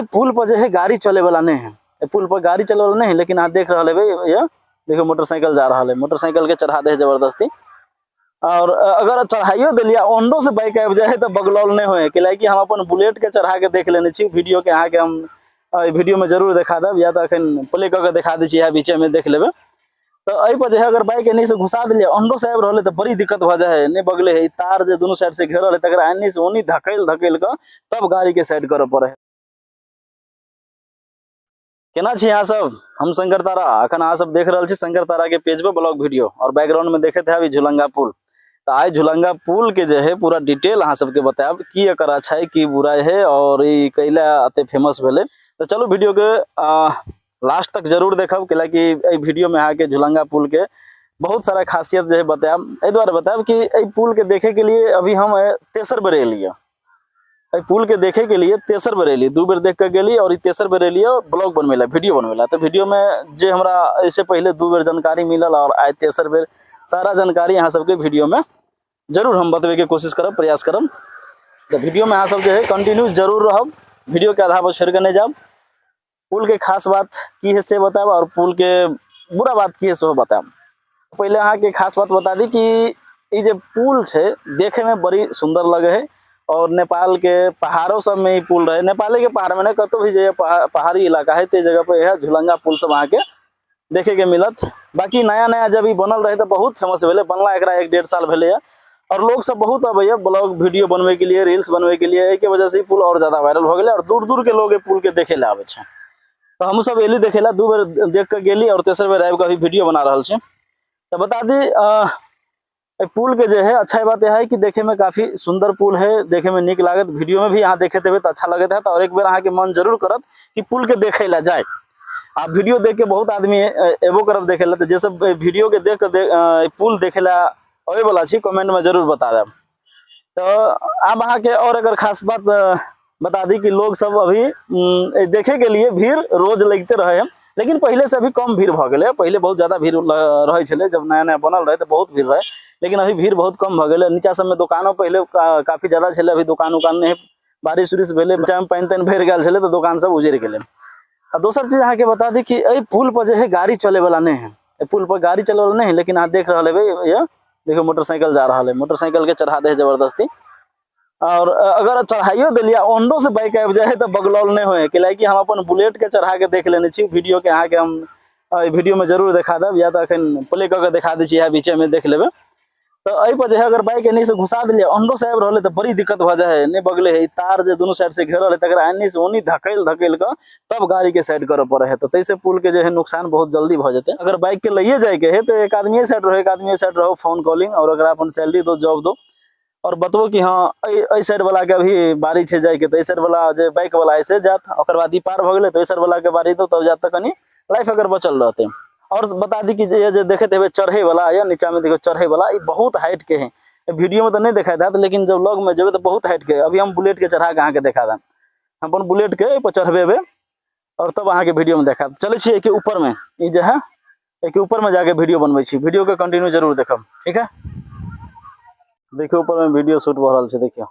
एहि पुल पर जे है गाड़ी चले वाला नहीं है, एहि पुल पर गाड़ी चले वाला नहीं है, लेकिन अहाँ देख रहल हेबै, ये देखियौ मोटरसाइकिल जा रहल है, मोटरसाइकिल के चढ़ा दे है जबरदस्ती। और अगर चढ़ाइयो देलियै ओंडो से बाइक आबि जाइ है तऽ बगलौल नहि होइ है, कैलाकि हम अपन बुलेट के चढ़ा के देख लेने छी। वीडियो के अहाँके हम एहि वीडियो में जरूर देखा देब, या तऽ अखन प्ले कऽ के देखा दै छी, इएह बीचे में देख लेबै। तऽ एहि पर जे है अगर बाइक एन्नी से घुसा देलियै ओंडो से आबि रहल है तऽ बड़ी दिक्कत भऽ जाइ है, नहि बगले है, ई तार जे दुनू साइड से घेरल है तकरा एन्नी से ओन्नी धकेल धकेल कऽ तब गाड़ी के साइड करऽ पड़ै है। केना छी अहाँ सब? हम शंकर तारा। अखन अहाँ सब देख रहल छी शंकर तारा के पेज पर ब्लॉग वीडियो, और बैकग्राउंड में देखैत हैब ई झुलंगा पुल। तऽ आइ झुलंगा पुल के जे है पूरा डिटेल अहाँ सबके बतायब, की एकर अच्छाई की बुराई है और ई कैला एते फेमस भेलै। तऽ चलू वीडियो के लास्ट तक जरूर देखब, कैलाकि एहि वीडियो में अहाँके झुलंगा पुल के बहुत सारा खासियत जे है बतायब। एहि दुआरे बतायब कि एहि पुल के देखे के लिए अभी हम तेसर बेर एलियै, एहि पुल के देखे के लिए तेसर बेर एलियै, दू बेर देख के गेली और ई तेसर बेर एलियै ब्लॉग बनबै ला, वीडियो बनबै ला। तऽ वीडियो में जे हमरा एहिसे पहिले दू बेर जानकारी मिलल और आइ तेसर बेर सारा जानकारी अहाँ सबके वीडियो में जरूर हम बतबै के कोशिश करब, प्रयास करब। तऽ वीडियो में अहाँ सब जे है कंटिन्यू जरूर रहब, वीडियो के आधा पर छोड़ि के नहि जायब। पुल के खास बात की है से बतायब और पुल के बुरा बात की है सेहो बतायब। पहिले अहाँके खास बात बता दी कि ई जे पुल छै देखे में बड़ी सुंदर लगे है, और नेपाल के पहाड़ों सब में ई पुल रहे, नेपाले के पहाड़ में नहीं, कतौ भी जे पहाड़ी इलाका है ते जगह पर यह झुलंगा पुल सब अहाँके देखे के मिलत। बाकी नया नया जब ई बनल रहे तो बहुत फेमस भेलै, बनला एकरा 1-1.5 साल भेलै और लोग सब बहुत अबैया ब्लॉग वीडियो बनबै के लिए, रील्स बनबै के लिए। एहिके वजह से ई पुल और ज्यादा वायरल हो गेलै और दूर दूर के लोग ई पुल के देखे ले आबै छै। तऽ हमहूँ सब एली देखे ला, दू बेर देख के गेली और तेसर बेर आबि कऽ अभी वीडियो बना रहल छी। तऽ बता दी एहि पुल के जे है अच्छा बात यह है कि देखे में काफी सुंदर पुल है, देखे में नीक लागत, वीडियो में भी अहाँ देखैत हेबै तऽ अच्छा लगैत हैत और एक बेर अहाँके मन जरूर करत कि पुल के देखे ला जाय। आ वीडियो देख के बहुत आदमी एबो करब देखे ला, तऽ जे सब वीडियो के देख के पुल देखे ला अबै वाला छी कमेंट में जरूर बता देब। तऽ आब अहाँके और एकर खास बात बता दी कि लोग सब अभी देखे के लिए भीड़ रोज लगते रहे हैं, लेकिन पहले से अभी कम भीड़ भऽ गेलै। पहले बहुत ज्यादा भीड़ रहै छलै, जब नया नया बनल रहे तऽ बहुत भीड़ रहे, लेकिन अभी भीड़ बहुत कम भऽ गेलै। नीचा सबमे दोकानो पहले काफी ज्यादा छलै, अभी दोकान उकान नहि, बारिश उरिश भेलै, नीचामे पानि तानि भरि गेल छलै तऽ दोकान सब उजड़ि गेलै। आ दोसर चीज अहाँके बता दी कि एहि पुल पर जे है गाड़ी चले वाला नहीं है, एहि पुल पर गाड़ी चले वाला नहीं है, लेकिन अहाँ देख रहल हेबै, ये देखियौ मोटरसाइकिल जा रहल है, मोटरसाइकिल के चढ़ा दे है जबरदस्ती। और अगर चढ़ाइयो देलियै ओंडो से बाइक आबि जाइ है तऽ बगलौल नहि होइ है, कैलाकि हम अपन बुलेट के चढ़ा के देख लेने छी। वीडियो के अहाँके हम एहि वीडियो में जरूर देखा देब, या तऽ अखन प्ले कऽ के देखा दै छी, इएह बीचे में देख लेबै। तऽ एहि पर जे है अगर बाइक एन्नी से घुसा देलियै ओंडो से आबि रहल है तऽ बड़ी दिक्कत भऽ जाइ है, नहि बगले है, ई तार जे दुनू साइड से घेरल है तकरा एन्नी से ओन्नी धकेल धकेल कऽ तब गाड़ी के साइड करऽ पड़ै है। तऽ ताहिसँ पुल के जे है नुकसान बहुत जल्दी भऽ जेतै। अगर बाइक के लैए जाइके है तऽ एक आदमी साइड रहो, एक आदमी साइड रहो, फोन कॉलिंग और ओकरा अपन सैलरी दो, जॉब दो और बतबो कि हाँ एहि साइड वाला के अभी बारी छै जाइके, तऽ एहि साइड वाला जे बाइक वाला है से जात, ओकर बाद ई पार भऽ गेलै तऽ ओहि साइड वाला के बारी दो तब जात, तऽ कनि लाइफ अगर बचल रहतै। और बता दी कि जे देखैत हेबै चढ़ै वाला या नीचा में देखियौ चढ़ै वाला, ई बहुत हाइट के है, वीडियो में तऽ नहि देखाइत हैत लेकिन जब लग में जेबै तऽ बहुत हाइट के है। अभी हम बुलेट के चढ़ा के अहाँके देखा देब, हम अपन बुलेट के एहिपर चढ़बेबै और तब अहाँके वीडियो में देखायब। चलै छी एहिके ऊपर में, ई जे है एहिके ऊपर में जाके वीडियो बनबै छी, वीडियो के कंटिन्यू जरूर देखब, ठीक है। देखियौ ऊपर में वीडियो शूट भऽ रहल छै, देखियौ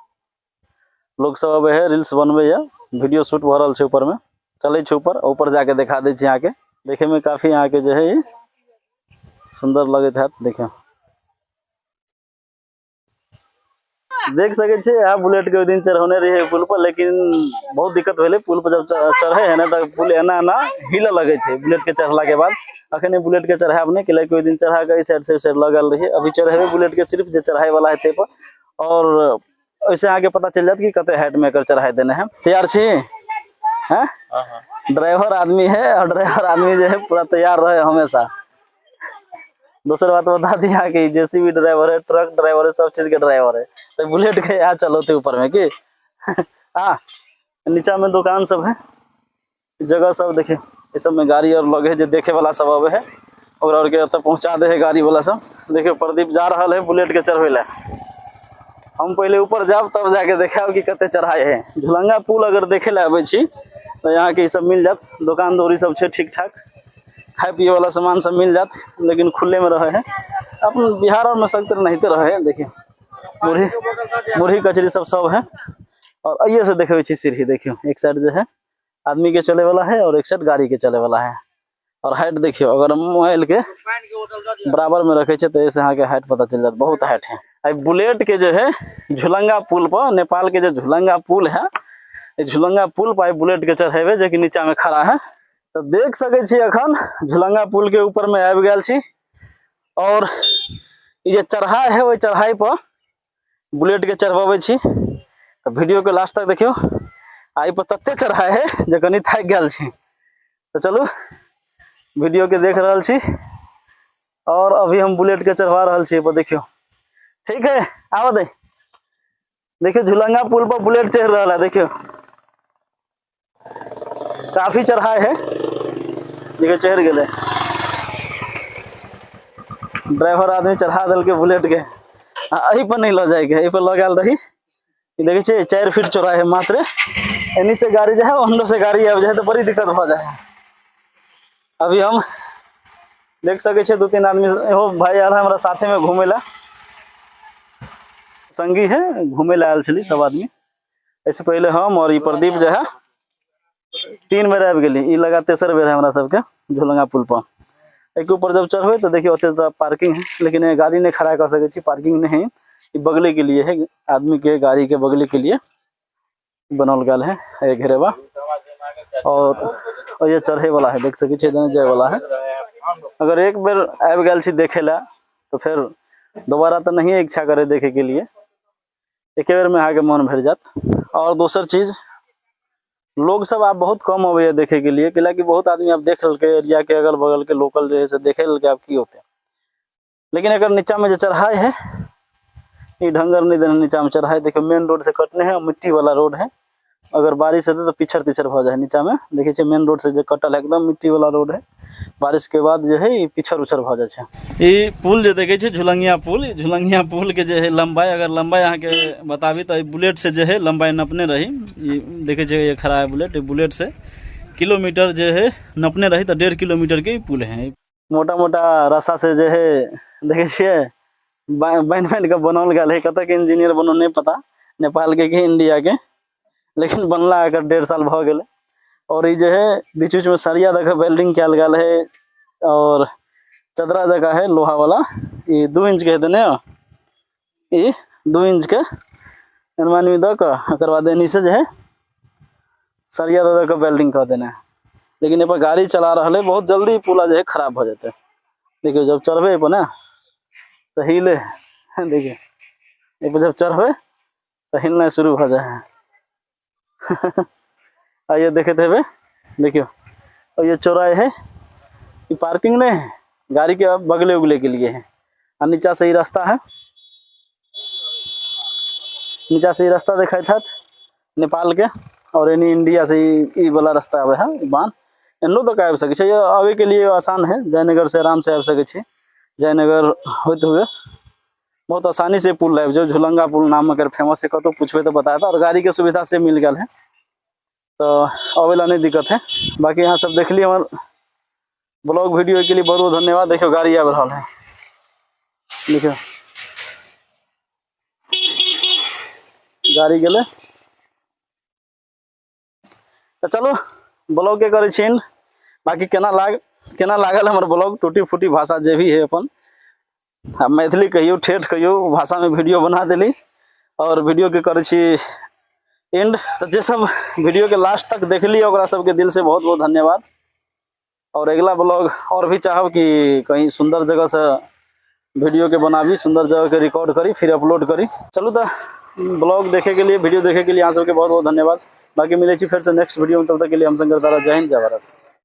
लोग सब अबै है रील्स बनबै है, वीडियो शूट भऽ रहल छै ऊपर में। चलै छी ऊपर, ऊपर जाके देखा दै छी अहाँके, देखे में काफी अहाँके जे है सुंदर लगैत हैत। देखियौ देख सके छी यहाँ बुलेट के ओहि दिन चढ़ौने रहिए पुल पर, लेकिन बहुत दिक्कत भेलै। पुल पर जब चढ़े है ना तऽ पुल एना एना हिले लगे छै बुलेट के चढ़ला के बाद। अखन बुलेट के चढ़ायब नहि, कैलाकि ओहि दिन चढ़ा के एहि साइड से ओहि साइड लगल रहिए। अभी चढ़ेबै बुलेट के सिर्फ जे चढ़ाई वाला है ताहि पर, और ओहिसे अहाँके पता चलि जायत कि कते हाइट में एकर चढ़ाई देने है। तैयार छी? हैं? ड्राइवर आदमी है और ड्राइवर आदमी जो है पूरा तैयार रहे हमेशा। दोसर बात बता दी अहाँके, जेसीबी ड्राइवर है, ट्रक ड्राइवर है, सब चीज के ड्राइवर है, तो बुलेट के यहाँ चलौते ऊपर में की। हाँ नीचा में दुकान सब है, जगह सब देखे, ये सब में गाड़ी और लगे है जे देखे वाला सब आवे है, और के ओतऽ पहुंचा दे है गाड़ी वाला सब। देखियो प्रदीप जा रहा है बुलेट के चढ़वे ला, हम पहले ऊपर जाब तब जाके देखाब कि कते चढ़ाई है। झुलंगा पुल अगर देखे ला आबै छी तो यहाँ के ई सब मिल जात, दुकान दौरी सब छै ठीक ठाक, खाए पिए वाला सामान सब मिल जात, लेकिन खुले में रहे है। अपन बिहार और में सख्त नहिते रहे है। देखियो मुरही मुरही कचरी सब सब है। और अइये से देखबै छी सीढ़ी, देखियो एक साइड जे है आदमी के चले वाला है और एक साइड गाड़ी के चले वाला है। और हाइट देखियो, अगर मोबाइल के बराबर में रखे छे तो ऐसे अहाँ के हाइट पता चल जात, बहुत हाइट है। आई बुलेट के जो है झुलंगा पुल पर, नेपाल के जो झुलंगा पुल है, झुलंगा पुल पर आई बुलेट के चढ़ेबे, जे कि नीचा में खड़ा है। तो देख सके छी अखन झुलंगा पुल के ऊपर में आबि गेल छी और ई जे चढ़ाई है ओहि चढ़ाई पर बुलेट के चढ़बाबै छी। तो वीडियो के लास्ट तक देखियो। आई पर तते चढ़ाई है जे कनी थाकि गेल छी। तो चलू वीडियो के देख रहल छी और अभी हम बुलेट के चढ़वा रहल छी पर देखियो। ठीक है, आवा दे। देखियो झुलंगा पुल पर बुलेट चढ़ रहा है, देखियो काफी चढ़ाई है। देखियो चढ़ गए ड्राइवर आदमी चढ़ा दल के बुलेट के। एही पर नहीं ल जाए के, एही पर ल गेल रही। देखे छे 4 फीट चौड़ाई है मात्र, एनी से गाड़ी जाए ओनो से गाड़ी आबि जाए तो बड़ी दिक्कत भ जाए है। अभी हम देख सके छे 2-3 आदमी एहो भाई आयल है हमरा साथे में घूमे ला, संगी है घूमे ला आयल छली सब आदमी। ऐसे पहले हम और ई प्रदीप जे है 3 बेर आबि गेली, ई लगा तेसर बेर है हमरा सबके झुलंगा पुल पर। एक ऊपर जब चढ़बे तो देखियो ओते तो पार्किंग है, लेकिन ये गाड़ी नहीं खड़ा कर सके छी, पार्किंग नहीं है, ई बगले के लिए है, आदमी के गाड़ी के बगले के लिए बनल गेल है ये घेरेबा। और ये चढ़े वाला है, देख सके छी इधर जाए वाला है। अगर एक बेर आबि गेल छी देखे ला तो फिर दोबारा तो नहीं इच्छा करे देखे के लिए, एक बेर में अहाँके मन भरि जात। और दोसर चीज लोग सब आब बहुत कम अबैया देखे के लिए, कैलाकि बहुत आदमी आब देख लेलकै एरिया के अगल बगल के लोकल जे है से देखे लेलकै आब की होतै। लेकिन एकर नीचा में जे चढ़ाई है ई ढंगर नहीं देने, नीचा में चढ़ाई देखियो मेन रोड से कटने है, मिट्टी वाला रोड है, अगर बारिश हेतै तो पिछड़ तिछड़ भ जाए है। नीचा में देखे छियै मेन रोड से जे कटल है एकदम मिट्टी वाला रोड है, बारिश के बाद जे है ई पिछड़ उछड़ भ जाए छै। ई पुल जे देखे छियै झुलंगिया पुल, ई झुलंगिया पुल के जे है लंबाई, अगर लंबाई अहाँ के बताबी तो ई बुलेट से जे है लंबाई नपने रही। ई देखे छियै ये खड़ा है बुलेट, ई बुलेट से किलोमीटर जे है नपने रही तो 1.5 किलोमीटर के ई पुल है। मोटा मोटा रस्सा से जे है देखे छियै बान्हि बान्हि के बनल गेल है, कतऽ के इंजीनियर बनल नहीं पता, नेपाल के कि इंडिया के, लेकिन बनला एकर 1.5 साल भ गेलै। और ई जे है बीच बीच में सरिया दऽ के वेल्डिंग कयल गेल है और चदरा जगह है लोहा वाला, ई 2 इंच के हेतै ने, ई 2 इंच के अनुमान में दऽ कऽ ओकर बाद एनी से जे है सरिया दऽ कऽ वेल्डिंग कऽ देने है। लेकिन एहि पर गाड़ी चला रहल है, बहुत जल्दी पुला जे है खराब भऽ जेतै। देखियौ जब चढ़बै एहि पर ने तऽ हिले, देखियौ एहि पर जब चढ़बै तऽ हिलनाइ शुरू भऽ जाइ है। आइए देखते हेबै, देखियौ और ये चौराहे है, ये पार्किंग नहीं है, गाड़ी के बगले उगले के लिए है। और नीचा से ही रास्ता है, नीचा से ही रास्ता दिखाई था नेपाल के, और यानी इंडिया से ही ई वाला रास्ता आवे है बांध एनो तक आबि सकै छै। ये आवे के लिए आसान है, जयनगर से आराम से आबि सकै छी, जयनगर होते हुए बहुत आसानी से पुल आबि जाओ। झुलंगा पुल नाम अगर फेमस है, कतौ पूछबे तो बताता। और गाड़ी के सुविधा से मिल गया है तो आवे ला नहीं दिक्कत है। बाकी यहाँ सब देख लिए हमारे ब्लॉग वीडियो के लिए बहुत बहुत धन्यवाद। देखियो गाड़ी आबि रहा है, देखियो गाड़ी गेलै। तो चलो ब्लॉग के करै छी। बाकी केना लागल हमर ब्लॉग, टूटी फूटी भाषा जे भी है अपन, आ मैथिली कहियो ठेठ कहियो भाषा में वीडियो बना देली और वीडियो के करै छी एंड। तो जे सब वीडियो के लास्ट तक देख लियो ओकरा सबके दिल से बहुत बहुत धन्यवाद। और अगला ब्लॉग और भी चाहब कि कहीं सुंदर जगह से वीडियो के बनाबी, सुंदर जगह के रिकॉर्ड करी फिर अपलोड करी। चलू तो ब्लॉग देखे के लिए, वीडियो देखे के लिए अहाँ सबके बहुत बहुत धन्यवाद। बाकी मिले छी फिर से नेक्स्ट वीडियो में, तब तक के लिए हम शंकर तारा, जय हिंद जय भारत।